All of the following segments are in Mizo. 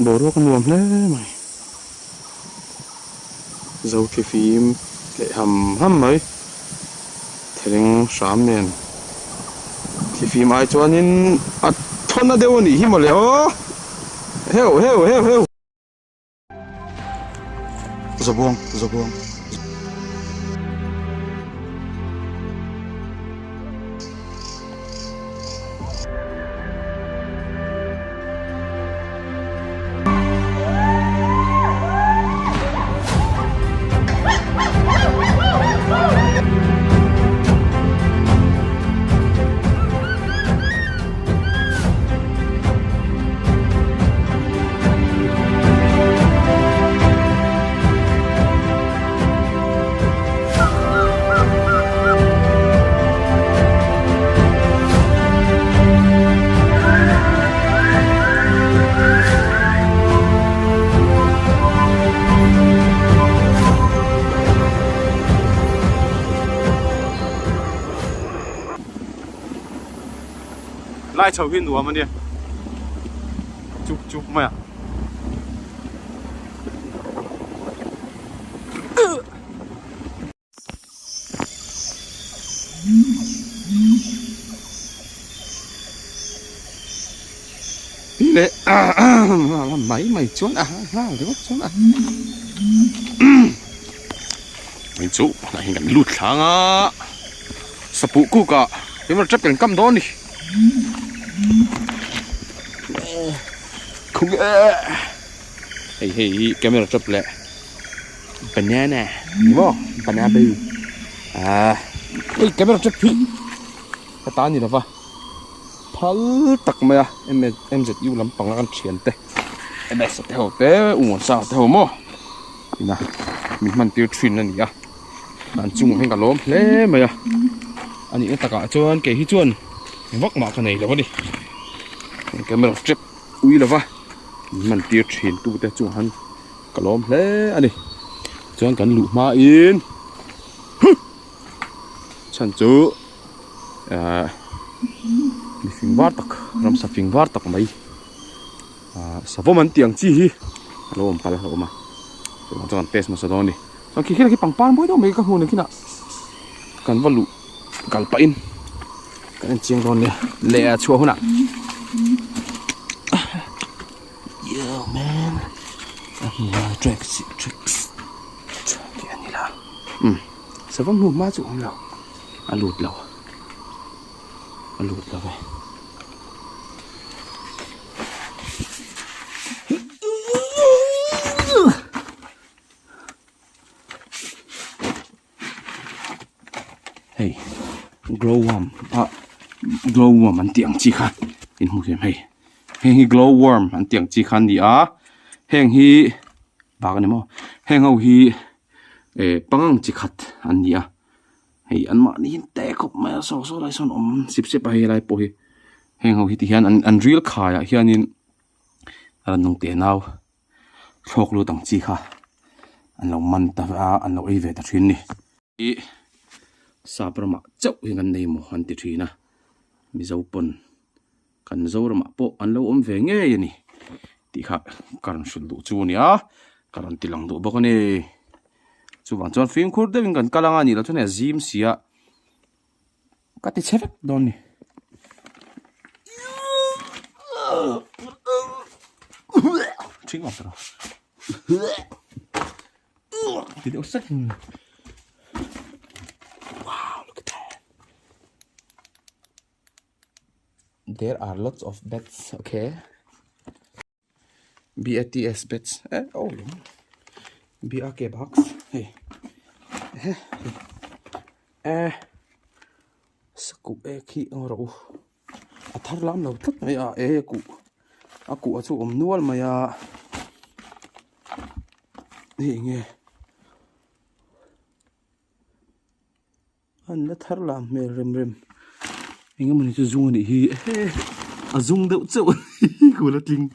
Boruak a nuam hle mai. Zo thlifim leh ham ham mai. Theleng hram nen thlifim ai chuanin a thawn a deuh a nih hi mawle aw. Heu heu heu heu. Zabuang zabuang. Lai chho hi nuam a nia chuk chuk mai a. Leh mai mai chuan a nghal ringawt chuan a hei chu tunah hian kan lut thlang a sapuh kuk ah eng emaw kan kam dawn a ni khung e hei hei hi camera trap leh banana ni maw banana ah hei camera trap hi ka ta ni lova phal tak mai a M_Z_U lampang a kan thian te M_S te ho te U Muansanga te ho maw ina min hman tir thin a ni a an chungah hian ka lawm hle mai a a nihna takah chuan kei hi chuan vak mah ka nei lo a ni camera trap ui lova min hman tir thin tu te chungah hian ka lawm hle a ni chuan kan luh hmain chhan chu ahh mi fing var tak ramsa fing var tak mai ahh savawm an tih ang chi hi a lo awm palh a awm a chuvang chuan kan test hmasa dawn a ni chuan khi khi pangpar mawi deuh mai ka hmuh nakinah kan va luh kal pahin kan en chiang dawn nia leh a chhuah hunah yo man tracks tracks tih a ni la umm savawm hnu hma chu a awm lo a lut lo a lut lo ve. Hei glow worm ah glow worm an tih ang chi kha in hmu thiam hei heng hi glow worm an tih ang chi kha an ni a heng hi bak a ni maw heng ho hi eh pangang chi khat an ni a hei an mahni hi an te khawp mai a saw saw lai sawn awm sip sep a hei lai pawh hi heng ho hi ti hian an an ril khaiah hianin a nung teh nau. thlawk lut ang chi kha an lo man ta a an lo ei ve ta thin ni. Ih sap ramah chauh hi kan nei maw an ti thin a mizo pawn kan mizoramah pawh an lo awm ve ngei a ni tih kha ka rawn hrilh duh chu a ni a ka rawn ti lang duh bawk a ni chuvang chuan fimkhur deuhin kan kal anga nih loh chuan hei a zim si a. Ka ti chhe vek dawn ni. Thing awm tawh. Ti deuh sek. Wow, look at that. There are lots of bats, okay. BATS bats eh oh BRK box hei eh eh sakuh ek hi ang rawh u a thar lam lo tlat mai a e kuh a kuh a chu awm nual mai a hei eng nge An la thar lam hmel rem rem eng emawni chu zung anih hi a zung deuh chauh a ni ku la tling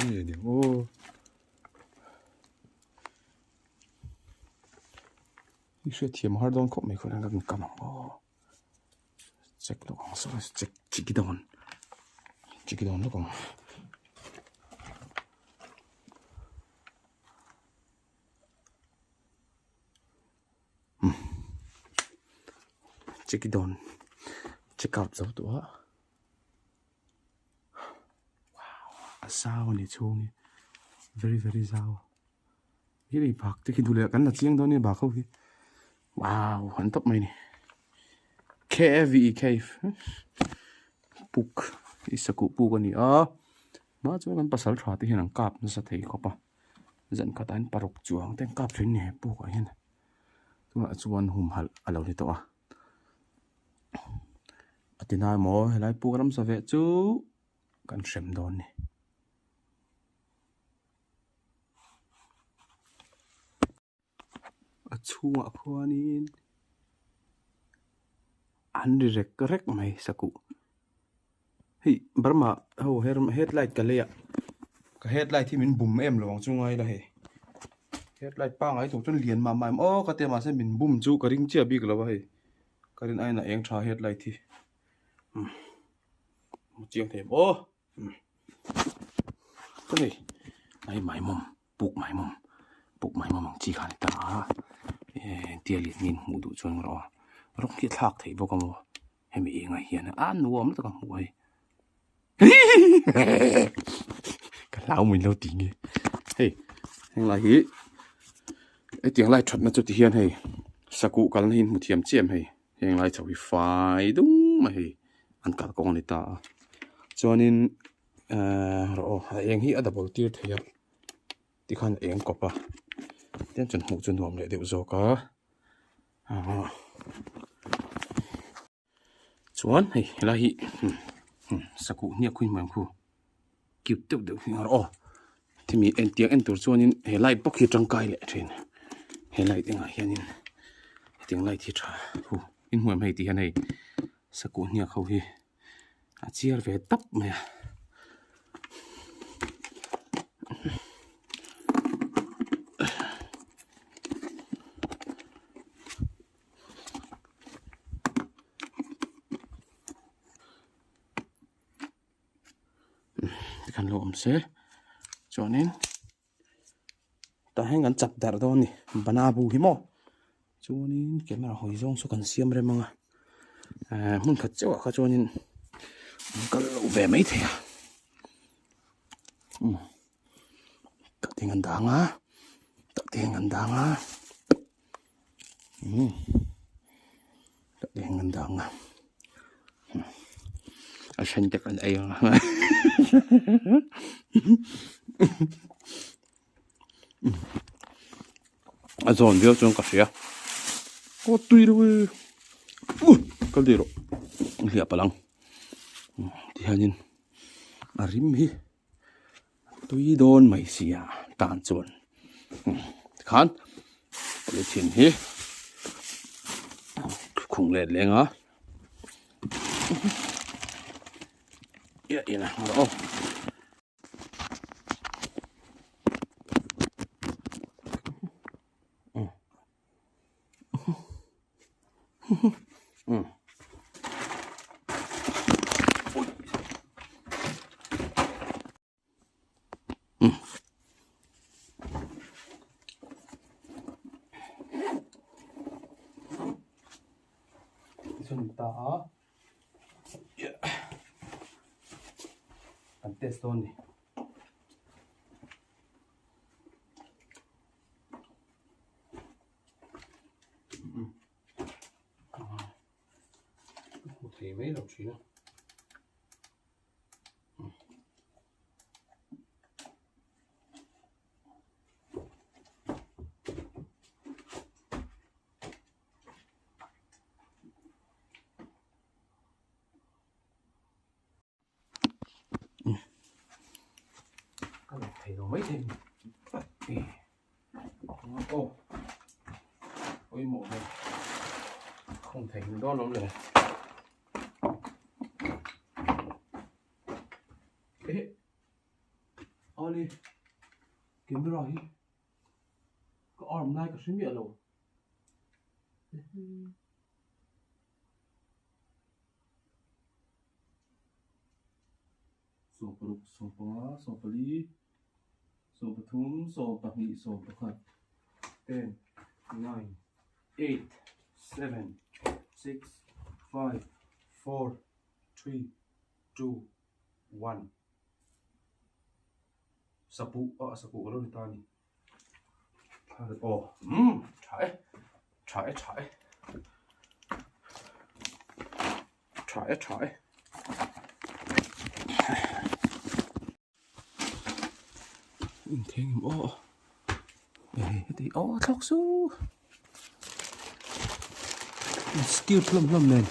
nge ni aw i hriatthiam har dawn khawp mai khaw hian kan kam ang aw check lawk ang saw check check dawn check dawn lawk ang. Check it down check out zo tawh a wow a zau a ni chhung hi very very zau hi lei bak te khi duh leh kan la chiang dawn nia bak ho hi wow an tawp mai a ni K_A_V_E cave puk i sakuh puk a ni a hma chuan kan pasal tha te hian an kap nasa thei khawp a zan khatah hian paruk chuang te an kap thin a ni he puk ah hian. Tunah chuan humhalh a lo ni tawh a a ti nai maw helai puk ramsa ve chu kan hrem dawn ni. A chhungah khuanin an ri rek rek mai sakuh hei Burma ho headlight ka lei a ka headlight hi min bum em lo ang chu ngai la hei. Headlight pangai tur chuan lian mah mah em aw ka ti a mahse min bum chu ka ring chiah bik lo a hei ka rin aiin a eng tha headlight hi umm hmu chiang thei em aw umm chuan hei hei maimawm puk maimawm puk maimawm ang chi kha a ni ta a ehh tia lian nge in hmuh duh chuan erawh rawng hi a thlak theih bawk a maw hemi engah hian a nuam lutuk a hmuh hei ka hlau mai lo tih nge hei heng lai hi hetiang lai thatna chu ti hian hei sakuh kalna hi in hmu thiam chiam hei heng lai chho hi fai dung mai hei an kalkawng a ni ta a chuanin ehh rawh aw a eng hi a double tir thei a tikhan a eng kawp a tin chuan hmuh chu nuam leh deuh zawk a ahh. Chuan hei helai hi sakuh hniak khui hmuh ang khu cute deuh deuh hi a aw thimi entiang en tur chuanin he light bawk hi a tangkai leh thin he light engah hianin hetiang light hi tha hu in hmuh em hei tih hian hei sakuh hniak ho hi a chiar ve tap mai a. Tikhan lo awm se chuanin tah hian kan chap darh dawn a ni bana bu hi maw chuanin camera hawi zawng saw kan siam rem ang a ehh hmun khat chiauh ah kha chuanin an kal loh ve maithei a umm tah te hian an dang a tah te hian an dang a. Umm tah te hian an dang a a then te kan ei ang a a zawn viau chuan ka hria aw tui deuh e uh kal daih rawh hliah palh ang tihianin a rim hi. Tui dawn mai sia tan chuan tikhan polythene hi khung let leng a aw. Ta a kan test dawn ni. Hmu thei mai lo thin a. Ka let thei lo mai thei ni aw pawimawh ber khawng thei ni dawn awm le eh awle camera hi ka arm lai ka hre miah lo. Sawmparuk, sawmpanga, sawmpali, sawmpathum, sawmpahnih, sawmpakhat, ten, nine, eight, seven, six. 5, 4, 3, 2, 1 Sapuh ah sapuh ka lo ni ta a ni. Aw umm tha e tha e tha e tha e tha e. Intheng aw heti aw thlawk su cute hlawm hlawm nen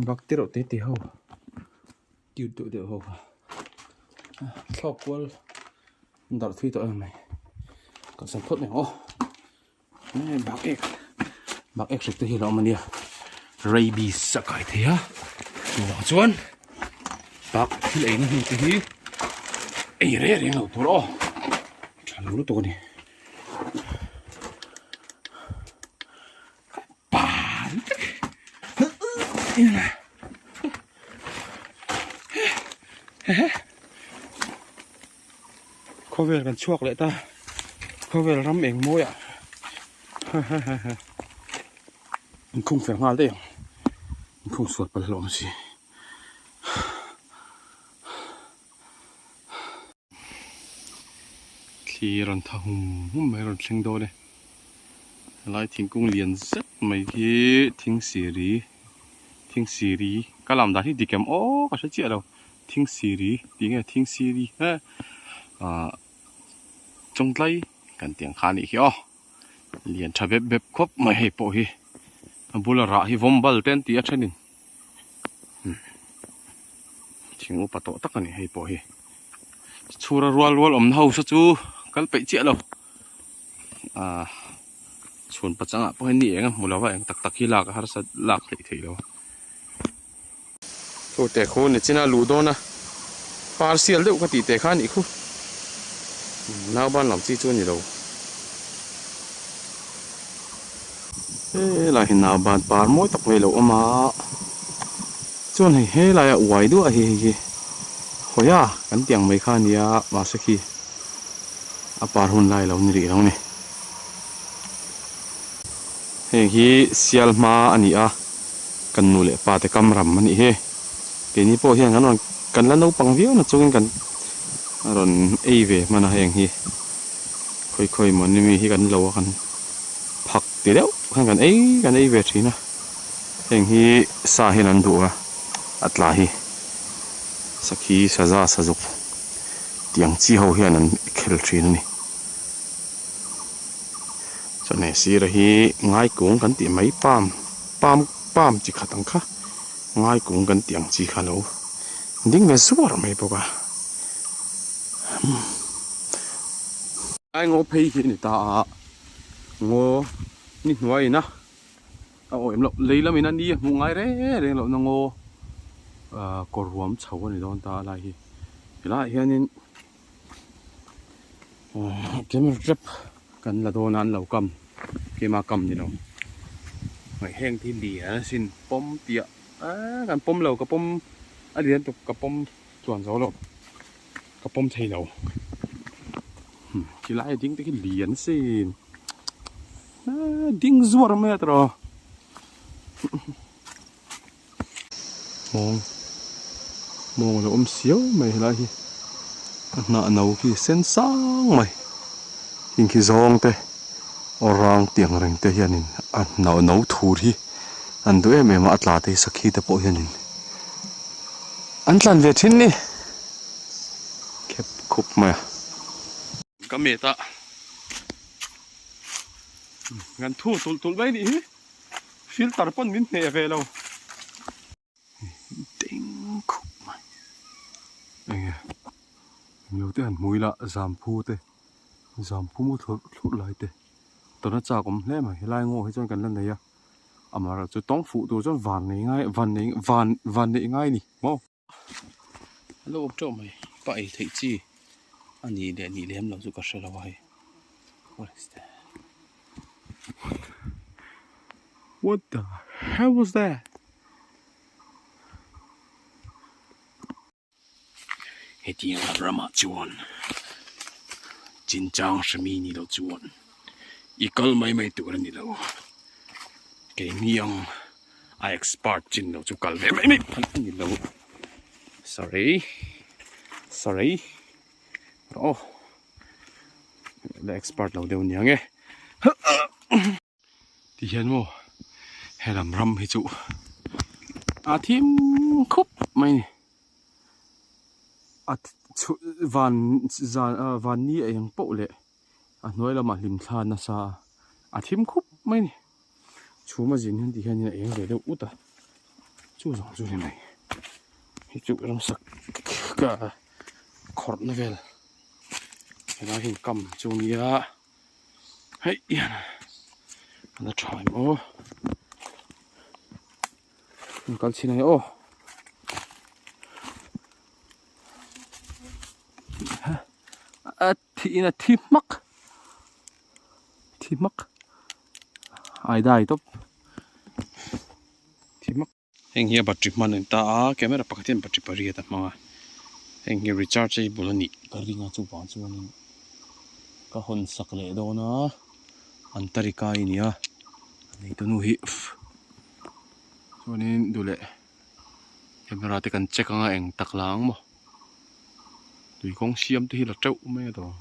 bak te reuh te te ho cute deuh deuh ho kha thlawk kual darh thui tawh em mai kalsan phawt mai ang aw. Bak ek bak ek hrik te hi a lo awm ania rabies a kai thei a chuvang chuan bak thil ei na hnu te hi ei reng reng loh tur aw tha lo lutuk a ni Khawvel kan chhuak leh ta khawvel ram eng mawi ah inkhung fel nghal daih ang inkhung sual palh hlawm si thli rawn tha hum hum mai rawn thleng dawn e helai thingkung lian zet mai hi thing siri thing siri ka lam dan hi dik em aw ka hre chiah lo. Thingsiri tih nge Thingsiri he ah Chawngtlai kan tih ang kha a nih hi aw lian tha bep bep khawp mai hei pawh hi a bula rah hi vawm bal te an ti a thenin thing upa tawh tak a ni hei pawh hi chhura rual rual awmna ho saw chu kal peih chiah lo ah chhun pachangah pawh hian ni eng a hmu lo va eng tak tak hi lak a harsa lak hleih theih lo. Thu te khu ni chin a luh dawn a partial deuh ka tih teh kha a nih khu nauban lam chi chu a ni lo helai hi nauban par mawi tak mai a lo awm a chuan hei helai a uai duah hi hei hi hawi a kan tih ang mai kha a nia mahse khi a par hun lai a lo ni rih lo a ni heng hi sial hma a ni a. Kan nu leh pa te kam ram a nih hi. Keini pawh hian kan rawn kan la naupang viau na chungin kan rawn ei ve hman a heng hi. Khawi khawi maw ni mi hi kan lo a kan phak ti deuh khan kan ei kan ei ve thin a. Heng hi sa hian an duh a a tla hi sakhi saza sazuk tiang chi ho hian an khel thin a ni. Chuan hei sira hi ngaikung kan tih mai palm palm palm chi khat ang kha ngaikung kan tih ang chi kha lo ding ve zuar mai bawk a lai ngaw phei hi a ni ta a ngaw ni hnuai in a a awm loh lei lam in a ni a hmuh ngai reng reng loh na ngaw ah kawr ruam chho a ni dawn ta a lai hi helaiah hian in. Camera trap kan la dawn a an lo kam keima kam ni lo hei heng te hi lian asin pawm piah aaa kan pawm lo ka pawm a lian tuk ka pawm chuan zo lo ka pawm thei lo khilai a ding te khi lian asin aaa ding zuar mai a tawh Mawng mawng a lo awm siau mai helai hi a hnah no khi sen sang mai heng khi zawng te aw rang tih ang reng te hianin a hnah no thur hi an duh em em a a tla te hi sakhi te pawh hianin an tlan ve thin ni khep khup mai a. Ka met a kan thu tulh tulh mai nih hi. Filter pawn min hneh ve lo. Ding khup mai. Enge englo te han hmu ila zamphu te zamphu mu thlawrh thlawrh lai te tawna chak awm hle mai helai ngaw hi chuan kan la nei a amaherawhchu tawng fuh tur chuan van nei ngai van nei van van neih ngai a ni maw. A lo awm teuh mai pa ei theih chi a nih leh nih lem loh chu ka hre lo a hei what is that what the hell was that hetiang ramah chuan chinchang hre mi ni loh chuan. I kal mai mai tur a ni lo. Keini ang a expert chin lo chu kal ve mai mai phal a ni lo. Sorry. Sorry. Rawh aw. La expert lo deuh nia nge. Ti hian maw helam ram hi chu a thim khup mai a ni. A chhu van zan ah van ni a eng poh leh a hnuai lamah hlim thla nasa a a thim khup mai a ni. Chhum a zin hian ti hian in a eng ve deuh ut a chu zawng chu ni mai. Hei chu ramsak ka khawrhna vel helai hi kam chu nia. Hei a la tha em aw an kal chhin a ni aw a thi in a thi hmak thi hmak ai dai tawp thi hmak. Heng hi a battery hman a ni ta a, camera pakhat hian battery pariat a hmang a, heng hi rechargeable a nih ka ring a chuvang chuanin ka hawn sak leh dawn a, Antarika i ni a, a neitunu hi chuanin duh leh camera te kan check anga eng tak la ang maw tui kawng siam te hi la teuh mai a tawh.